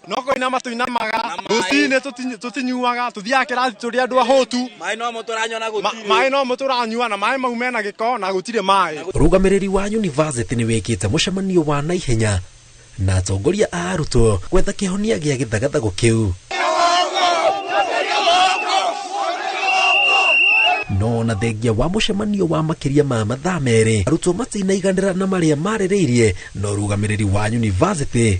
No kũinama tũinamaga rũcinĩ tũtinyuaga tũthiaga kĩrathi tũrĩ andũ ahũtu. Maĩ no mo tũranyua na gũtirĩ. Maĩ no mo tũranyua na maĩ mau mena gĩko na gũtirĩ maĩ. Ũrũgamĩrĩri wa yunivasĩtĩ nĩ wĩkĩte mũcemanio wa naihenya na atongoria a arutwo gwetha kĩhonia gĩa gĩthagathago kĩu. No na thengia wa mũcemanio wa makĩria ma mathaa merĩ, arutwo matinaiganĩra na marĩa marĩrĩirie na ũrũgamĩrĩri wa yunivasĩtĩ.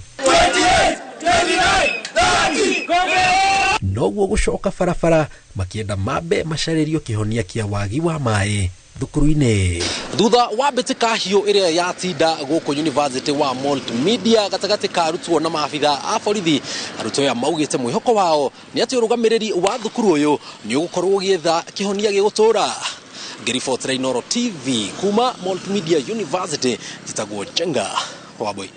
Noguo gũcoka barabara makĩenda mambe macarĩrio kĩhonia kĩa wagi wa maĩ thukuru-inĩ. Thutha wa mbĩtĩka hiũ ĩrĩa yatinda gũkũ University wa Multimedia gatagatĩ ka arutwo na maabitha a borithi, arutwo aya maugĩte mwĩhoko wao nĩ atĩ ũrũgamĩrĩri wa thukuru ũyũ nĩ ũgũkorwo ũgĩetha kĩhonia gĩgũtũra. Ngĩribotera Inooro TV kuma Multimedia University, njĩtagwo Njenga Wambui.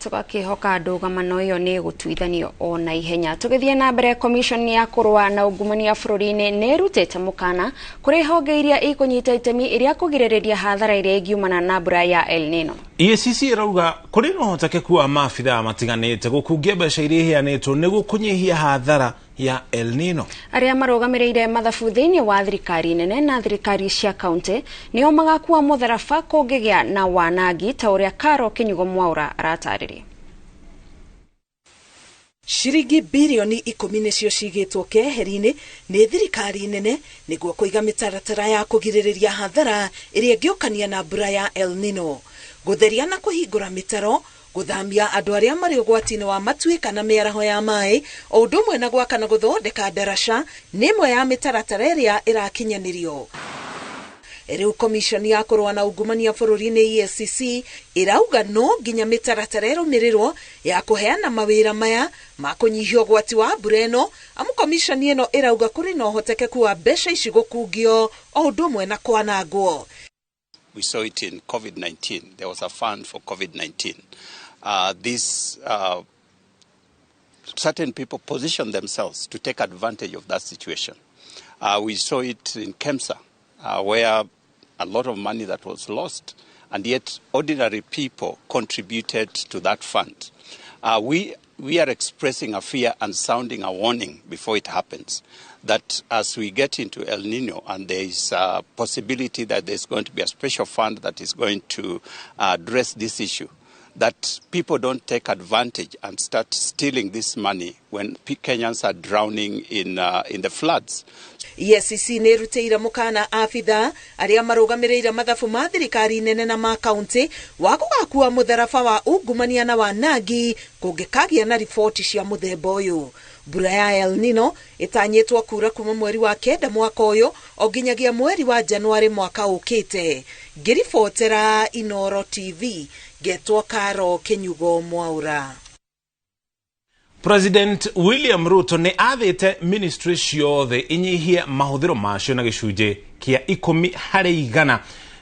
Tugakihoka ndũgamano ĩyo nĩ gũtuithanio o na ihenya. Tũgĩthiĩ na mbere, commission ya kũrũa na ungumania bũrũri-inĩ nĩ ĩrutĩte mũkana kũrĩ honge iria ikũnyita itemi iria kũgirĩrĩria hathara ĩrĩa ĩngiumana na mbura ya El Nino. EACC ĩrauga kũrĩ na ũhotekeku wa maabithaa matiganĩte gũkungia mbeca iria iheanĩtwo nĩguo kũnyihia hathara ya El Nino. Arĩa marũgamĩrĩire mathabu thĩinĩ wa thirikari nene na thirikari cia kaunti nĩo magakua mũtharaba kũngĩgĩa na wanangi ta ũrĩa Karo Kinyugo Mwaura aratarĩria. Ciringi birioni 10 nĩcio cigĩtwo keheri-inĩ nĩ thirikari nene nĩguo kũiga mĩtaratara ya kũgirĩrĩria hathara ĩrĩa ĩngĩũkania na mbura ya El Nino. Gũtheria na kũhingũra mĩtaro, gũthamia andũ arĩa marĩ ũgwati-inĩ wa matuĩka na mĩaraho ya maĩ, o ũndũ ũmwe na gwaka na gũthondeka ndaraca nĩ ĩmwe ya mĩtaratara ĩrĩa ĩrakinyanĩrio. Rĩu commission ya kũrũa na ungumania bũrũri-inĩ EACC ĩrauga no nginya mĩtaratara ĩrũmĩrĩrwo ya kũheana mawĩra maya ma kũnyihia ũgwati wa mbura ĩno, amu commission ĩno ĩrauga kũrĩ na ũhotekeku wa mbeca ici gũkungio o ũndũ ũmwe na kwanangwo. We saw it in COVID-19. There was a fund for COVID-19. Certain people positioned themselves to take advantage of that situation. We saw it in KEMSA, where a lot of money that was lost, and yet ordinary people contributed to that fund. We are expressing a fear and sounding a warning before it happens, that as we get into El Nino and there is a possibility that there's going to be a special fund that is going to address this issue, that people don't take advantage and start stealing this money when Kenyans are drowning in the floods. EACC nĩ ĩrutĩire mũkana abithaa arĩa marũgamĩrĩire mathabu ma thirikari nene na ma kaunti wa gũgakua mũtharaba wa ungumania na wanangi kũngĩkagĩa na riboti cia mũthemba ũyũ. Mbura ya El Nino ĩtanyĩtwo kura kuma mweri wa 9 mwaka ũyũ o nginyagia mweri wa Januarĩ mwaka ũkĩte. Ngĩribotera Inooro TV, ngetwo Karo Kinyugo Mwaura. President William Ruto nĩ athĩte ministry ciothe inyihie mahũthĩro macio na gĩcunjĩ kĩa 10 harĩ 100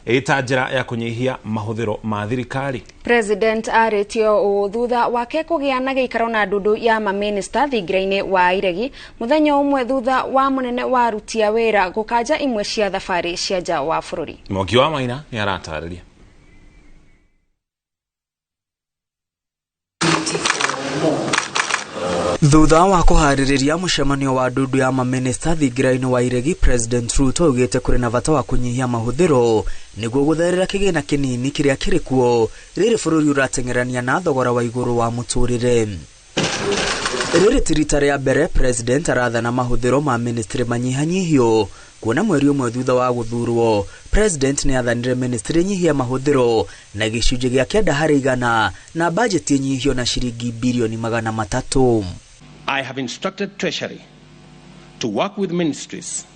ĩta njĩra ya kũnyihia mahũthĩro ma thirikari. President arĩtio ũũ thutha wake kũgĩa na gĩikaro na ndundu ya mamĩnĩsta thingira-inĩ wa Iregi mũthenya ũmwe thutha wa mũnene wa aruti a wĩra gũkanja imwe cia thabarĩ cia nja wa bũrũri. Mwangi wa Maina nĩ aratarĩria. Thutha wa kũharĩrĩria mũcemanio wa ndundu ya mamĩnĩsta thingira-inĩ wa Iregi, President Ruto augĩte kũrĩ na bata wa kũnyihia mahũthĩro nĩguo gũtherera kĩgĩna kĩnini kĩrĩa kĩrĩ kuo rĩrĩ bũrũri ũrateng'erania na thogora wa igũrũ wa mũtũrĩre. Rĩrĩ ti rita rĩa mbere President arathana mahũthĩro ma ministry manyihanyihio, kuona mweri ũmwe thutha wa gũthurwo President nĩ athanire ministry nyihia mahũthĩro na gĩcunjĩ gĩa 9 harĩ 100 na bajeti ĩnyihio na ciringi birioni 300. I have instructed Treasury to work with ministries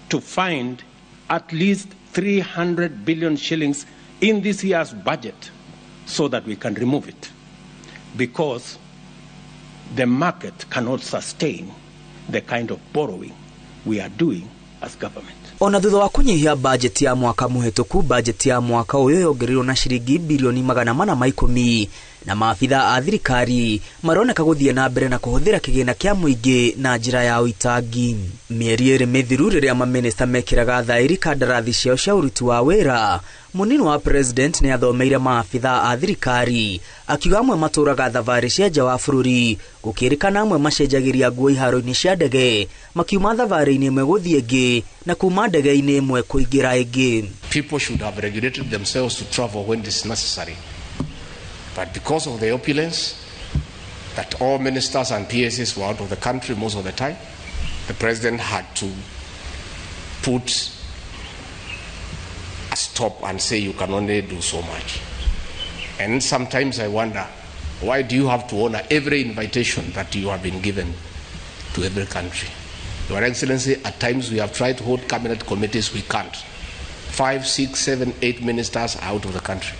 to find at least 300 billion shillings in this year's budget so that we can remove it, because the market cannot sustain the kind of borrowing we are doing as government. Ona thutha wa kũnyihia bajeti ya mwaka mũhetũku, bajeti ya mwaka ũyũ yongereirwo na ciringi birioni 410 Na maabitha a thirikari maroneka gũthiĩ na mbere na kũhũthĩra kĩgĩna kĩa mũingĩ na njĩra ya ũitangi. Mĩeri 2 mĩthiru rĩrĩa mamĩnĩsta mekĩraga thaĩri kandarathi ciao cia ũruti wa wĩra, mũnini wa president nĩ athomeire maabitha a thirikari akiuga amwe matũraga thabarĩ cia nja wa bũrũri, gũkĩrĩkana amwe macenjagĩria nguo iharo-inĩ cia ndege makiuma thabarĩ-inĩ ĩmwe gũthiĩ ĩngĩ na kuma ndege-inĩ ĩmwe kũingĩra ĩngĩ. People should have regulated themselves to travel when it is necessary. But because of the opulence that all ministers and PSs were out of the country most of the time, the president had to put a stop and say you can only do so much. And sometimes I wonder, why do you have to honor every invitation that you have been given to every country? Your Excellency, at times we have tried to hold cabinet committees, we can't. 5, 6, 7, 8 ministers are out of the country.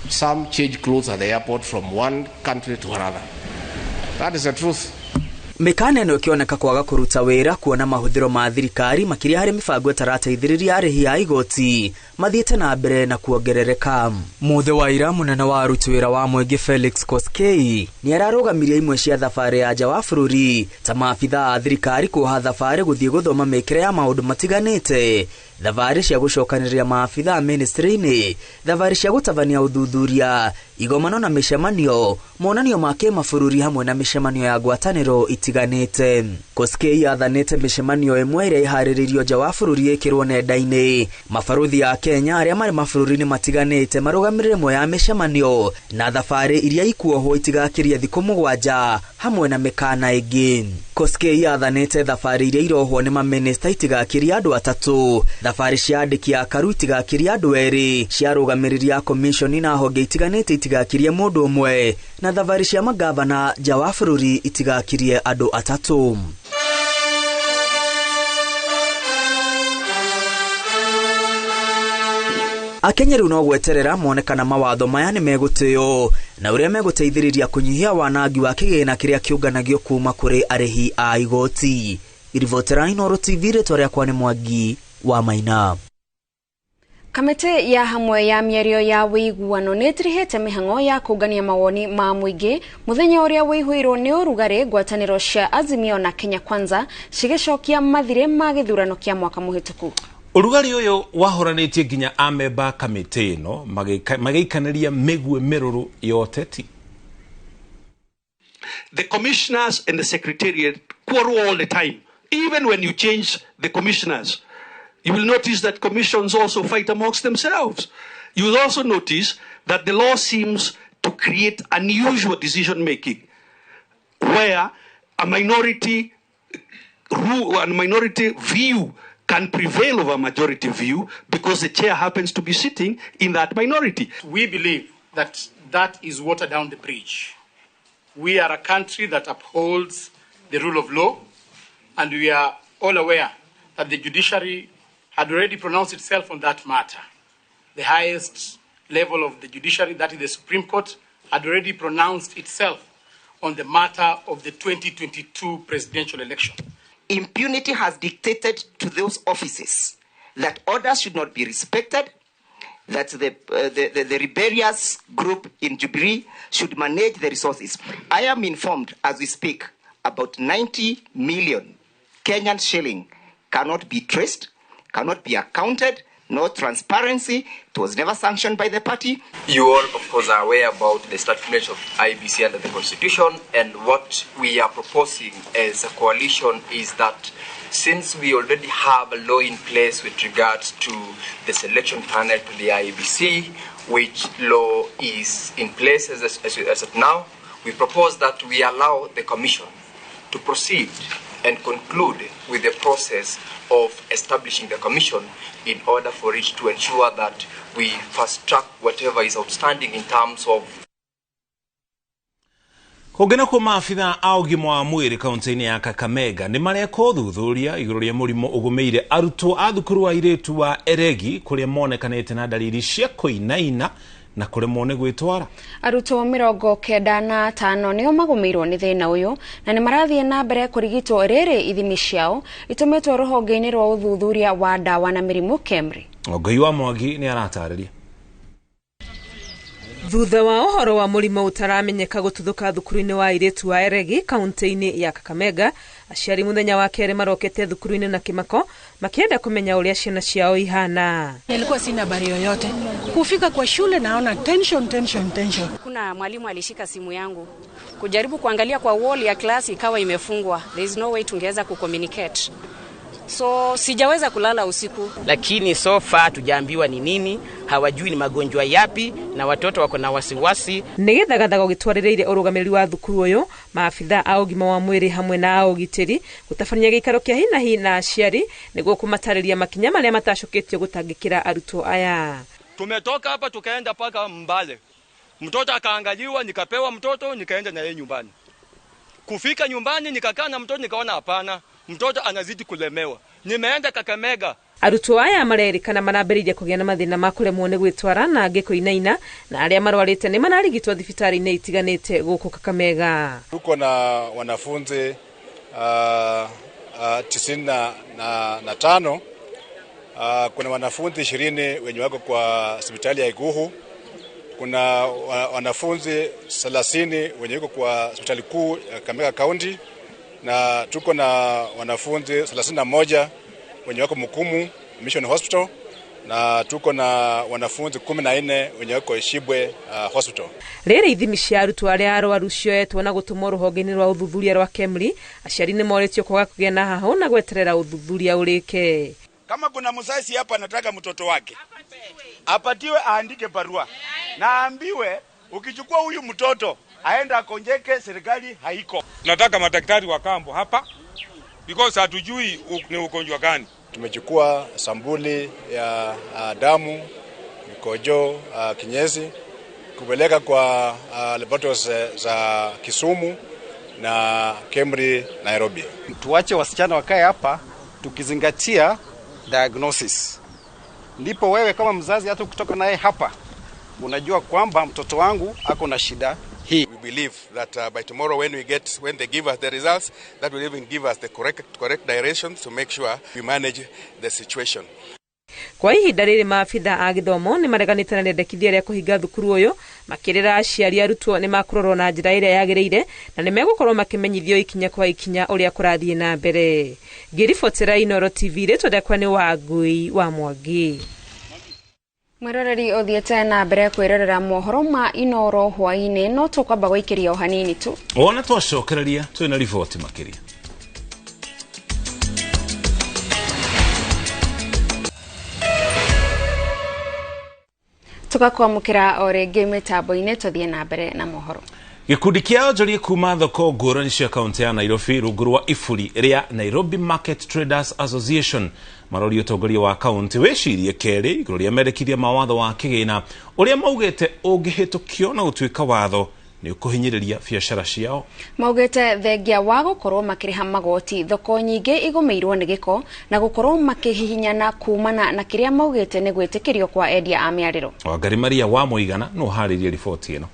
Some change clothes at the airport from one country to another. That is the truth. Mĩkana ĩno ĩkĩoneka kwaga kũruta wĩra kuona mahũthĩro ma thirikari makĩria harĩ mĩbango ĩtarateithĩrĩria arĩhi a igoti mathiĩte na mbere na kuongerereka. Mũthĩ wa ira mũnene wa aruti wĩra wa mũingĩ Felix Koskei nĩ ararũgamirie imwe cia thabarĩ ya nja wa bũrũri ta maabitha a thirikari kuoha thabarĩ gũthiĩ gũthoma mĩkĩre ya maũndũ matiganĩte, thabarĩ cia gũcokanĩrĩria maabitha ministry-inĩ, thabarĩ cia gũtabania ũthuthuria, igomano na mĩcemanio, monanio ma kĩmabũrũri hamwe na mĩcemanio ya ngwatanĩro itiganĩte. Koskei athanĩte mĩcemanio ĩmwe ĩrĩa ĩharĩrĩirio nja wa bũrũri ĩkĩrwo nenda-inĩ. Mabarũthi a Kenya arĩa marĩ mabũrũri-inĩ matiganĩte marũgamĩrĩre ĩmwe ya mĩcemanio na thabarĩ iria ikuohwo itigakĩria thikũ 7 hamwe na mĩkana ĩngĩ. Koskei athanĩte thabarĩ iria irohwo nĩ mamĩnĩsta itigakĩria andũ 3, thabarĩ cia andĩki a karu itigakĩria andũ 2, cia arũgamĩrĩri a komishoni na honge itiganĩte itigakirie mũndũ ũmwe, na thabarĩ cia magavana nja wa bũrũri itigakirie andũ 3. Akenya rĩu no gweterera mone kana mawatho maya nĩ megũtĩo na ũrĩa megũteithĩrĩria kũnyihia wanangi wa kĩgĩna kĩrĩa kĩũnganagio kuma kũrĩ arĩhi a igoti. Irivotera Inooro TV, rĩtwa rĩakwa nĩ Mwangi wa Maina. Kamĩtĩ ya hamwe ya mĩario ya wĩiguano nĩ ĩtirihĩte mĩhang'o ya kũngania mawoni ma mũingĩ mũthenya ũrĩa wĩihũirwo nĩ ũrugarĩ ngwatanĩro cia Azimio na Kenya Kwanza cigĩcokia mathirĩ ma gĩthurano kĩa mwaka mũhĩtũku. Ũrugarĩ ũyũ wahũranĩtie nginya amemba kamĩtĩ ĩno magĩikanĩria mĩguĩ mĩrũrũ ya ũteti. The commissioners and the secretariat quarrel all the time. Even when you change the commissioners, you will notice that commissions also fight amongst themselves. You will also notice that the law seems to create unusual decision-making, where a minority rule and minority view can prevail over a majority view because the chair happens to be sitting in that minority. We believe that that is water down the bridge. We are a country that upholds the rule of law, and we are all aware that the judiciary had already pronounced itself on that matter. The highest level of the judiciary, that is the Supreme Court, had already pronounced itself on the matter of the 2022 presidential election. Impunity has dictated to those offices that orders should not be respected, that the rebellious group in Jubilee should manage the resources. I am informed, as we speak, about 90 million Kenyan shilling cannot be traced, cannot be accounted, no transparency. It was never sanctioned by the party. You all, of course, are aware about the establishment of IEBC under the Constitution, and what we are proposing as a coalition is that since we already have a law in place with regards to the selection panel to the IEBC, which law is in place as of now, we propose that we allow the Commission to proceed and conclude with the process of establishing the Commission in order for it to ensure that we fast track whatever is outstanding in terms of. Kũngĩ nakuo maabitha a ũgima wa mwĩrĩ kaunti-inĩ ya Kakamega nĩ mareka ũthuthuria igũrũ rĩa mũrimũ ũgũmĩire arutwo a thukuru wa airĩtu wa Eregi kũrĩa monekanĩte na dalili cia kũinaina na kũremwo nĩ gwĩtwara. Arutwo 95 nĩo magũmĩirwo nĩ thĩna ũyũ na nĩ marathiĩ na mbere kũrigitwo rĩrĩ ithimi ciao itũmĩtwo rũhonge-inĩ rwa ũthuthuria wa ndawa na mĩrimũ KEMRI. Ngai wa Mwangi nĩ aratarĩria. Thutha wa ũhoro wa mũrimũ ũtaramenyeka gũtuthũka thukuru-inĩ wa airĩtu wa Eregi kaunti-inĩ ya Kakamega, aciari mũthenya wa kerĩ marokete thukuru-inĩ na kĩmako makĩenda kũmenya ũrĩa ciana ciao ihana. Nilikuwa sina habari yoyote. Kufika kwa shule naona tension, tension, tension. Kuna mwalimu alishika simu yangu kujaribu kuangalia kwa wall ya class ikawa imefungwa. There is no way tungeweza kucommunicate. So sijaweza kulala usiku. Lakini so far tujaambiwa ni nini, hawajui ni magonjwa yapi na watoto wako na wasiwasi. Nĩ gĩthagathago gĩtwarĩrĩire ũrũgamĩrĩri wa thukuru ũyũ, maabitha a ũgima wa mwĩrĩ hamwe na a ũgitĩri gũtabania gĩikaro kĩa hi na hi na aciari nĩguo kũmatarĩria makinya marĩa matacũkĩtio gũtangĩkĩra arutwo aya. Tumetoka hapa tukaenda paka Mbale. Mtoto akaangaliwa, nikapewa mtoto, nikaenda na yeye nyumbani. Kufika nyumbani nikakaa na mtoto nikaona hapana, mtoto anazidi kulemewa. Nimeenda Kakamega. Arutwo aya marerĩkana marambĩrĩirie kũgĩa na mathĩna ma kũremwo nĩ gwĩtwara na angĩ kũinaina, na arĩa marwarĩte nĩ mararigitwo thibitarĩ-inĩ itiganĩte gũkũ Kakamega. Tuko na wanafunzi 95. Kuna wanafunzi 20 wenye wako kwa hospitali ya Iguhu. Kuna wanafunzi 30 wenye wako kwa hospitali kuu ya Kakamega County, na tuko na wanafunzi 31 wenye wako Mukumu Mission Hospital, na tuko na wanafunzi 14 wenye wako Shibwe Hospital. Rĩrĩ ithimi cia arutwo arĩa arwaru cioetwo na gũtũmwo rũhonge-inĩ rwa ũthuthuria rwa KEMRI, aciari nĩ morĩtio kwaga kũgĩa na hahũ na gweterera ũthuthuria ũrĩke. Kama kuna mzazi hapa anataka mtoto wake apatiwe, aandike barua na aambiwe ukichukua huyu mtoto aenda akonjeke, serikali haiko. Nataka madaktari wa kambo hapa because hatujui ni ugonjwa gani. Tumechukua sambuli ya damu, mikojo, kinyesi kupeleka kwa laboratories za Kisumu na KEMRI Nairobi. Tuache wasichana wakae hapa tukizingatia diagnosis. Ndipo wewe kama mzazi hata ukitoka naye hapa unajua kwamba mtoto wangu ako na shida hii. We believe that by tomorrow when they give us the results, that will even give us the correct directions to make sure we manage the situation. Kwa ihinda rĩrĩ maabitha a gĩthomo nĩ mareganĩte na rĩendekithia rĩa kũhinga thukuru ũyũ, makĩrĩra aciari arutwo nĩ makũrorwo na njĩra ĩrĩa yagĩrĩire na nĩ megũkorwo makĩmenyithio ikinya kwa ikinya ũrĩa kũrathiĩ na mbere. Ngĩribotera Inooro TV, rĩtwa rĩakwa nĩ Wangui wa Mwangi. Mwĩroreri ũthiĩte na mbere kwĩrorera mohoro ma Inooro hwaĩ-inĩ, no tũkwamba gũikĩria o hanini tu. Wona twacokereria twĩna riboti makĩria. Tugakwamũkĩra o rĩngĩ mĩtambo-inĩ, tũthiĩ na mbere na mohoro. Gĩkundi kĩa onjoria kuma thoko ngũrani cia kaunti ya Nairobi rungu rwa iburi rĩa Nairobi Market Traders Association maroria ũtongoria wa kaunti wĩcirie kerĩ igũrũ rĩa mendekithia ma watho wa kĩgĩna ũrĩa maugĩte ũngĩhĩtũkio na gũtuĩka watho nĩ ũkũhinyĩrĩria biacara ciao. Maugĩte thengia wa gũkorwo makĩrĩha magoti, thoko nyingĩ igũmĩirwo nĩ gĩko na gũkorwo makĩhihinyana kumana na kĩrĩa maugĩte nĩ gwĩtĩkĩrio kwa endia a mĩarĩro. Wangari Maria wa Mũigana no ũharĩrie riboti ĩno.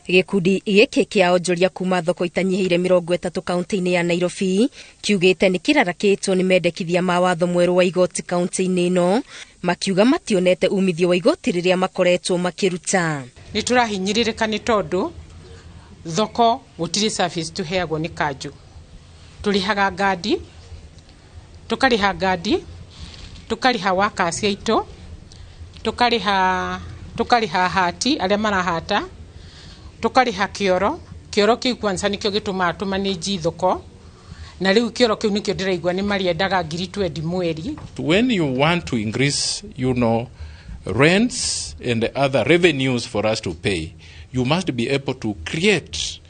Gĩkundi gĩkĩ kĩa onjoria kuma thoko itanyihĩire 30 kaunti-inĩ ya Nairobi kiugĩte nĩ kĩrarakĩtwo nĩ mendekithia ma watho mwerũ wa igoti kaunti-inĩ ĩno, makiuga mationete umithio wa igoti rĩrĩa makoretwo makĩruta. Nĩ tũrahinyĩrĩrĩka nĩ tondũ thoko gũtirĩ service tũheagwo nĩ kanjũ. Tũrĩhaga ngandi, tũkarĩha ngandi, tũkarĩha workers aitũ, tũkarĩha hati arĩa marahata, tũkarĩha kĩoro. Kĩoro kĩu kwanza nĩkĩo gĩtũmaga tũmanĩnji thoko, na rĩu kĩoro kĩu nĩkĩo ndĩraigua nĩ marĩendaga 20,000 mweri. When you want to increase, rents and other revenues for us to pay, you must be able to create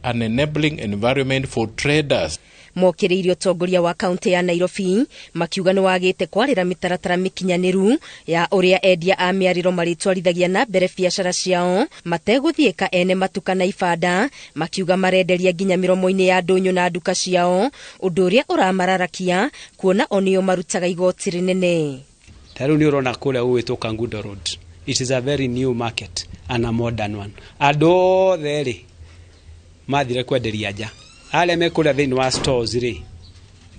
an enabling environment for traders. Mokĩrĩirie ũtongoria wa kaunti ya Nairobi makiuga nĩ wagĩte kwarĩra mĩtaratara mĩkinyanĩru ya ũrĩa endia a mĩarĩro marĩtwarithagia na mbere biacara ciao mategũthiĩka ene matuka na ibanda, makiuga marenderia nginya mĩromo-inĩ ya ndũnyũ na nduka ciao, ũndũ ũrĩa ũramararakia kuona o nĩo marutaga igoti rĩnene. Ta rĩu nĩ ũrona kũrĩa gũgwĩtwo Kangundo Road. It is a very new market and a modern one. Andũ othe rĩ mathire kwenderia nja, arĩa me kũrĩa thĩinĩ wa stores rĩ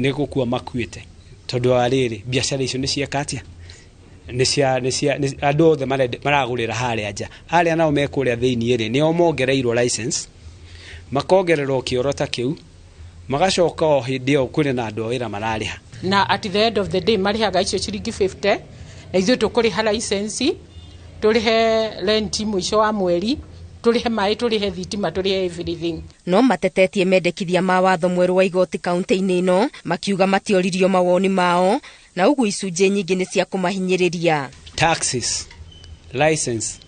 nĩ gũkua makuĩte, tondũ wa rĩrĩ biacara icio nĩ cieka atĩa, Nĩ cia andũ othe maragũrĩra harĩa nja. Arĩa nao me kũrĩa thĩinĩ rĩ, nĩo mongereirwo license, makongererwo kĩoro ta kĩu, magacoka o hĩndĩ ĩyo kwĩna na andũ a wĩra mararĩha. Na at the end of the day marĩhaga icio ciringi 50, na ithuĩ tũkũrĩha license, tũrĩhe rent mũico wa mweri, tũrĩhe maĩ, tũrĩhe thitima, tũrĩhe everything. No matetetie mendekithia ma watho mwerũ wa igoti kaunti-inĩ ĩno, makiuga matioririo mawoni mao na ũguo icunjĩ nyingĩ nĩ cia kũmahinyĩrĩria. Taxes, license,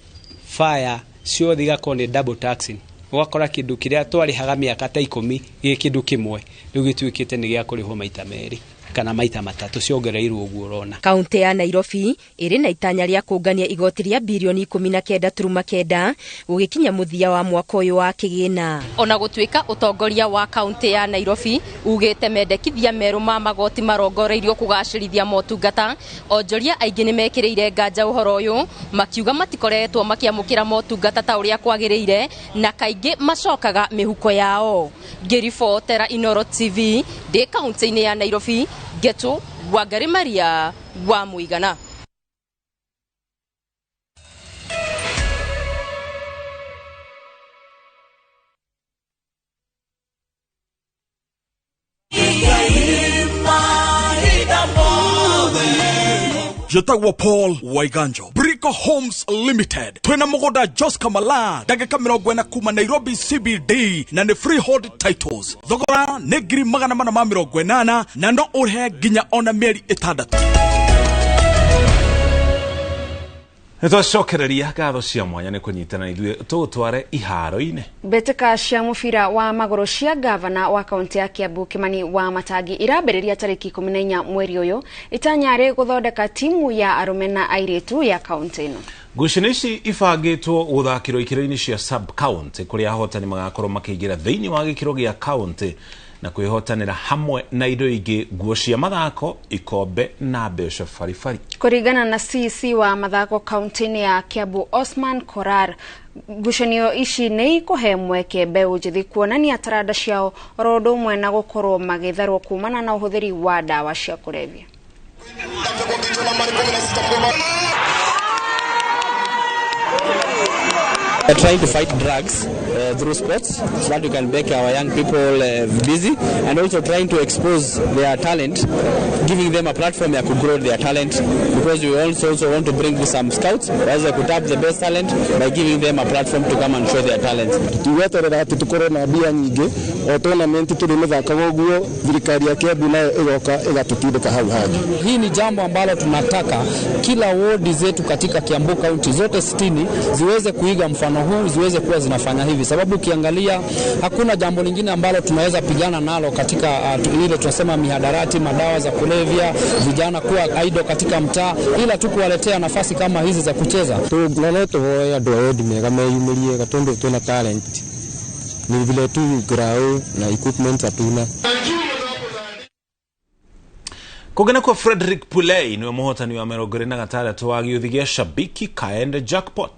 fire, ciothe igakorwo nĩ double taxing. Ũgakora kĩndũ kĩrĩa twarĩhaga mĩaka ta 10 gĩ kĩndũ kĩmwe rĩu gĩtuĩkĩte nĩ gĩa kũrĩhwo maita merĩ kana maita matatũ, ciongereirwo ũguo ũrona. Kaunti ya Nairobi ĩrĩ na itanya rĩa kũngania igoti rĩa birioni 19.9 gũgĩkinya mũthia wa mwaka ũyũ wa kĩgĩna. Ona gũtuĩka ũtongoria wa kaunti ya Nairobi ugĩte mendekithia merũ ma magoti marongoreirio kũgacĩrithia motungata, onjoria aingĩ nĩ mekĩrĩire nganja ũhoro ũyũ, makiuga matikoretwo makĩamũkĩra motungata ta ũrĩa kwagĩrĩire na kaingĩ macokaga mĩhuko yao. Ngĩribotera Inooro TV ndĩ kaunti-inĩ ya Nairobi, Getu Wangari Maria wa Mũigana. Jetagwo Paul Waiganjo, Brico Homes Limited, twina mugunda Jos Kamala, ndagika 40 kuma Nairobi CBD, na nĩ freehold titles. Thogora nĩ 480,000 na no ũrĩhe nginya ona mĩeri 6. Nĩtwacokereria ngatho cia mwanya nĩ kũnyitana ithuĩ tũgũtware iharo-inĩ. Mbĩtĩka cia mũbira wa magũrũ cia gavana wa kaunti ya Kiambu Kimani wa Matangi irambĩrĩria tarĩki 14 mweri ũyũ itanya rĩ gũthondeka timu ya arũme na airĩtu ya kaunti ĩno. Ngucanio ici ibangĩtwo gũthakĩrwo ikĩro-inĩ cia sub county kũrĩa ahotani magakorwo makĩingĩra thĩinĩ wa gĩkĩro gĩa county na kwĩhotanĩra hamwe na indo ingĩ, nguo cia mathako, ikombe na mbeca baribari. Kũringana na CC wa mathako kaunti-inĩ ya Kiambu Osman Korar, ngucanio ici nĩ ikũhe mweke mbeũ njĩthĩ kuonania taranda ciao oro ũndũ ũmwe na gũkorwo magĩtharwo kumana na ũhũthĩri wa ndawa cia kũrebia. We are trying to fight drugs through sports so that we can make our young people busy, and also trying to expose their talent, giving them a platform that could grow their talent, because we also want to bring some scouts as they could tap the best talent by giving them a platform to come and show their talent. Tugweterera ati tukorwo na mbia nyingĩ o tournament tũrĩ mĩthakaga ũguo, thirikari ya Kiambu nayo ĩgoka ĩgatũtindĩka hau hangĩ. Hii ni jambo ambalo tunataka kila wodi zetu katika Kiambu County zote 60 ziweze kuiga mfano huu, ziweze kuwa zinafanya hivi, sababu ukiangalia hakuna jambo lingine ambalo tunaweza pigana nalo katika ile tunasema mihadarati, madawa za kulevya, vijana kuwa idle katika mtaa, ila tu kuwaletea nafasi kama hizi za kucheza. Na tuhoe andũ a wendi mega meyumĩrie gatundu tuna talent, ni vile tu ground na equipment hatuna. Kũgena kwa Frederick Pulei niwe mũhotani wa 26 wa gĩũthi gĩa Shabiki Kaende Jackpot.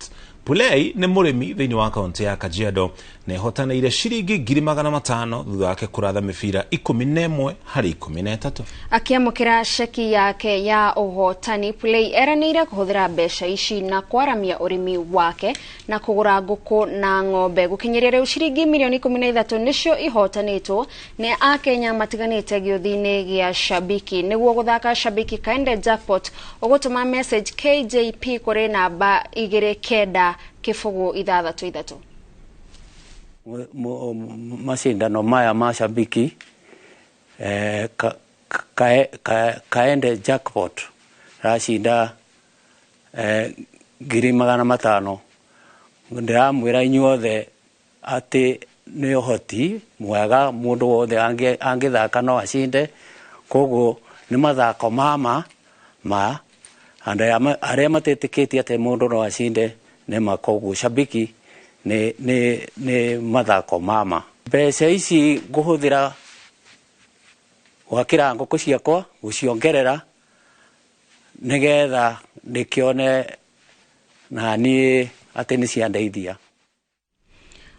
Pulei nĩ mũrĩmi thĩinĩ wa kaunti ya Kajiado na ehotanĩire ciringi 500,000 thutha wake kũratha mĩbira 11 harĩ 13. Akĩamũkĩra ceki yake ya ũhotani, Pulei eranĩire kũhũthĩra mbeca ici na kwaramia ũrĩmi wake na kũgũra ngũkũ na ng'ombe. Gũkinyĩria rĩu ciringi mirioni 13 nĩcio ihotanĩtwo nĩ akenya matiganĩte gĩũthi-inĩ gĩa Shabiki. Nĩguo gũthaka Shabiki Kaende Jackpot ũgũtũma message KJP kũrĩ namba 29 063. Mashindano maya ma Shabiki Kaende Jackpot rashinda 500,000. Ndiramwira inyuothe ati nĩ ũhoti mwega mũndũ wothe angĩthaka no acinde, koguo nĩ mathako mama ma andũ arĩa matetĩkĩtie atĩ mũndũ no acinde nĩ makoguo Shabiki nĩ mathako mama. Mbeca ici ngũhũthĩra gwakĩra ngũkũ ciakwa, gũciongerera nĩgetha ndĩkĩone na niĩ atĩ nĩ ciandeithia.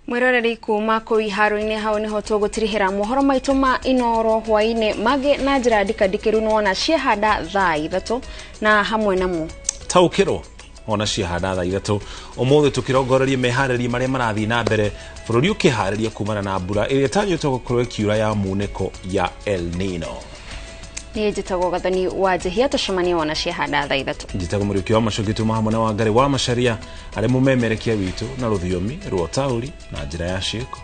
Mwiroreri kuma kũu iharo-inĩ hau nĩho tũgũtirihĩra mohoro maitũ ma Inooro hwaĩ-inĩ mangĩ na njĩra ndikandikĩru nĩwona ciehanda thaa 3 na hamwe namo. Taũkĩrwo ona ciahanda thaa 3 ũmũthĩ tũkĩrongoreria meharĩria marĩa marathiĩ na mbere bũrũri ũkĩharĩria kumana na mbura ĩrĩa ĩtanyĩtwo gũkorwo ĩkiura ya munĩko ya El Nino. Niĩ njĩtagwo Gathoni wa Njĩhia, tũcemanie wona ciahanda thaa 3. Njĩtagwo Mũriũki wa Macoki, tuma hamwe na Wangari wa Macharia arĩa mũmemerekia witũ na rũthiomi rwa taũri na njĩra ya ciĩko.